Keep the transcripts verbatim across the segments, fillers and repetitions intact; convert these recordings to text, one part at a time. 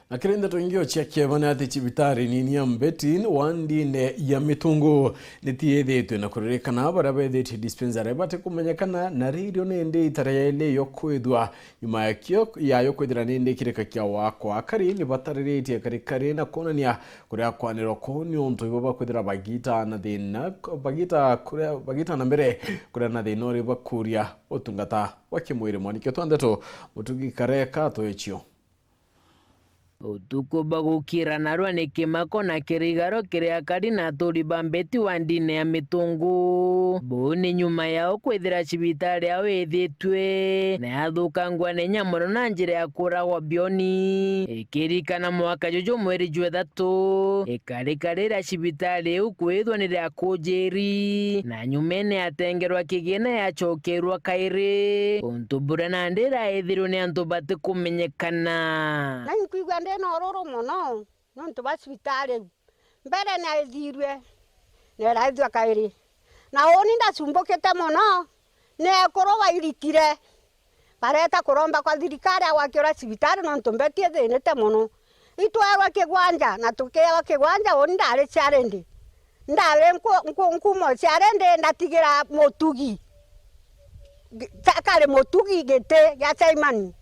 Na kiri ndeto ingi o cia kieba ni ati cibitari nini ya Mbeti wa ndine ya Mitungu nitiithitwe na kuririkana baria bethitie dispensary batikumenyekana, na ririo nindi itara yaili yo kwithwa nyuma ya kio yayo kwithira nindi kirika kia wakwa. Akari ni batariritie karikari na kwonania kuria kwanirwa kuu ni untu ibo bakwithira bagita na thina, bagita kuria, bagita na mbere kuria na thina uri bakuria utungata bwa kimwiri. Mwaniki twa ndeto Mutugi Kareka atwechio. Utuku bwa gukira narua ni kimako na kirigaro kiri akari na aturi ba Mbeti wa ndine ya Mitungu. Buu ni nyuma yao kwithira cibitari yao ithitwe na yathukangwa na inya mono na njira ya kuragwa bioni. Ikirikana mwaka juju mweri jwa ithatu, ikarika riria cibitari iu kwithwa ni ria kujiri, na nyumene yatengerwa kigina yacokerwa kairi, untu buria nandi iraithirwe ni antu batikumenyekana. Na inkwigua ndi na ururu mono niuntu bwa cibitari iu. Mbere niaithirue, na iraithua kairi. Na uuni ndacumbukite mono, ni ekuru bairitire, bareta kuromba kwa thirikari agwakirwa cibitari niuntu Mbeti ithinite mono. Itwarwa kigwanja, na tukiewa kigwanja, uuni ndari ciarindi. Ndari nku-, nku-, nkuuma o ciarindi, ndatigira Mutugi. Gi-, ta-, kari Mutugi giti gia chairman.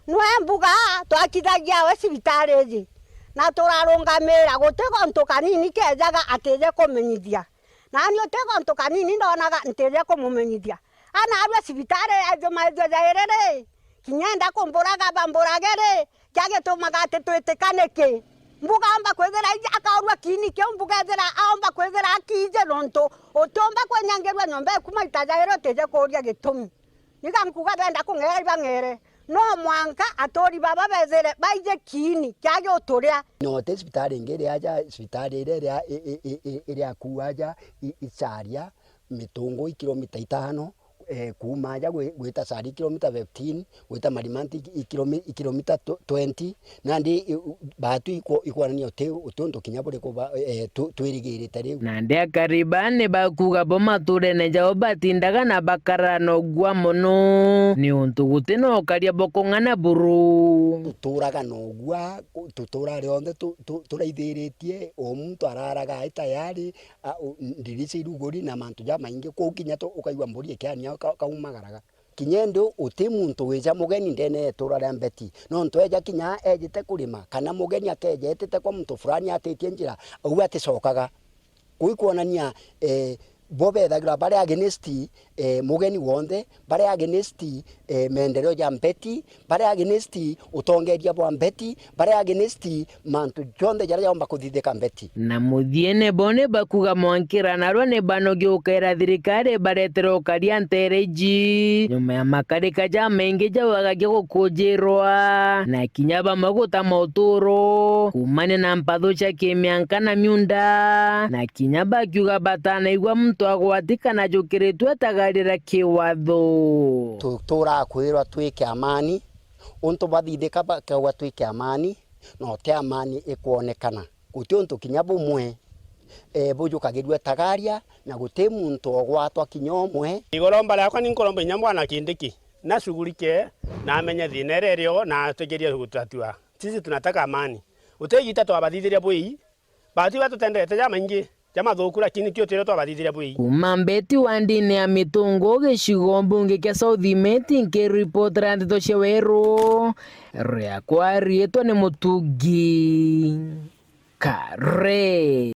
Nwe mbuga twakithagia we cibitari iji, na turarungamira, guti gontu kanini kejaga atije kumenyithia. Nani uti gontu kanini ndonaga ntije kumumenyithia. Ana arua cibitari ya juma ithua jairi ri, kinya enda kumburaga bamburage ri, kia gitumaga ati twitikaniki? Mbuga aomba kwithira iji akaurua kiini kiu, mbuga ethira aomba kwithira akiiji, nontu utiumba kwinyangirua nyomba eku maita jairi utije kuuria gitumi. Niga nkuga benda kung'era ibang'ere, no mwanka aturi baba bethire baiji kiini kia giuturia. Note cibitari ingi iri aja, cibitari iria iria i-, i-, i-, i-, iri akuu aja i-, i Charia, Mitungu i kilomita itano, eh, kuuma aja gwi-, gwita Charia i kilomita fifteen, gwita Marimanti i, i kilomi-, i kilomita tw-, twenty, nandi i-, u-, baatu ikwo-, ikwonania uti, uti untu kinya buriku ba-, eh, tu-, twirigirite riu. Nandi akari baa ni bakuuga bo maturene jao batindaga na bakara na ugua mono, ni untu guti na ukaria bukung'ana buru. Tuturaga na ugua, ku-, tutura rionthe tu-, tu-, turaithiritie, o muntu araraga ai tayari, a, u-, ndirica iruguri na mantu jamaingi, kuu kinya tu-, ukaigua mburi ikiania ka-, kaumagaraga. Kinya indi uti muntu wija mugeni ndene ya itura ria Mbeti, nontu eja kinya ejite kurima, kana mugeni akeja etite kwa muntu fulani atitie njira, au aticokaga. Kuu ikwonania, eh, bo bethagirwa bari against, eh, mugeni wonthe, bari against, eh, maendeleo ja Mbeti, bari against utongeria bwa Mbeti, bari against mantu jonthe jaria jaumba kuthithika Mbeti. Na muthiene bo ni bakuuga mwankira narua ni banogia ukaira thirikari baretere ukaria nteere iji, nyuma ya makarika jamaingi jau agagia gukujirwa, na kinya bamwe gutama uturo, kuumania na mpathu cia kimianka na miunda, na kinya bakiuga batanaigua muntu agwati kana jukiritwe atagarira kiwatho. Tu-, turakwirwa twike amani, untu bathithika bakeugwa twike amani, na uti amani ikwonekana. Guti untu kinya bumwe, eh, bujukagirua itagaria, na guti muntu ogwatwa kinya umwe. Igoromba riakwa ni nkuromba inya Bwana Kindiki, nashughulike, na amenye thina iria irio, na atugerie gutatua. Sisi tunataka amani. Uti igita twabathithiria bwii, baatu batutendete jamaingi, jamathuku, lakini ti utwire twabathithiria bwii. Kuuma Mbeti wa ndini ya Mitungu, gicigo mbunge kia South Imenti, nkiripotera ndeto cia Weru, riakwa riitwa ni Mutugi Kare.